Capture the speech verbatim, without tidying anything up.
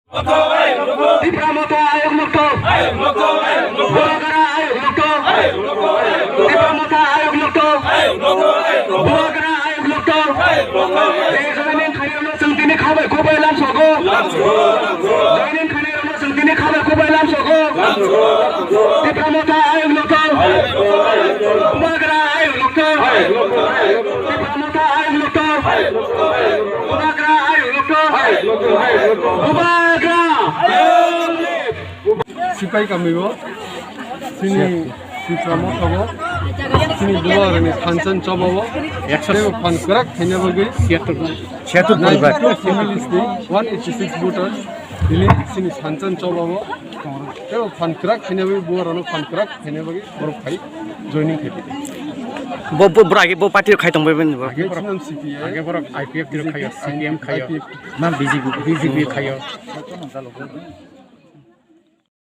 Tipra Motha Ayok Lokto. Bubagra Ayok Lokto. Tipra Motha Ayok Lokto. Bubagra Ayok Lokto. Joining khairokno chwng tini khabai kubai lamsogo. Joining khairokno chwng tini khabai kubai lamsogo. Tipra Motha Ayok Lokto. Bubagra Ayok Lokto. Tipra Motha Ayok Lokto. Bubagra Ayok Lokto. Bubagra. Sipai kamio, chini Tipra Motha o, chini Bubagrani thansa ni choba o, teibo phan kwrak khaina bagwi, ninety-two families ni one eighty-six voters, tini chini thansa ni choba o, teibo phan kwrak khaina bagwi, Bubagrano phan kwrak khaina bagwi borok phai joining khaidi. Bo, bo, borok age bo party rok khai tong bai mani bo. Age borok, age borok I P F twi rok khaio, C P M khaio, I P F. Na B J P, B J P khaio.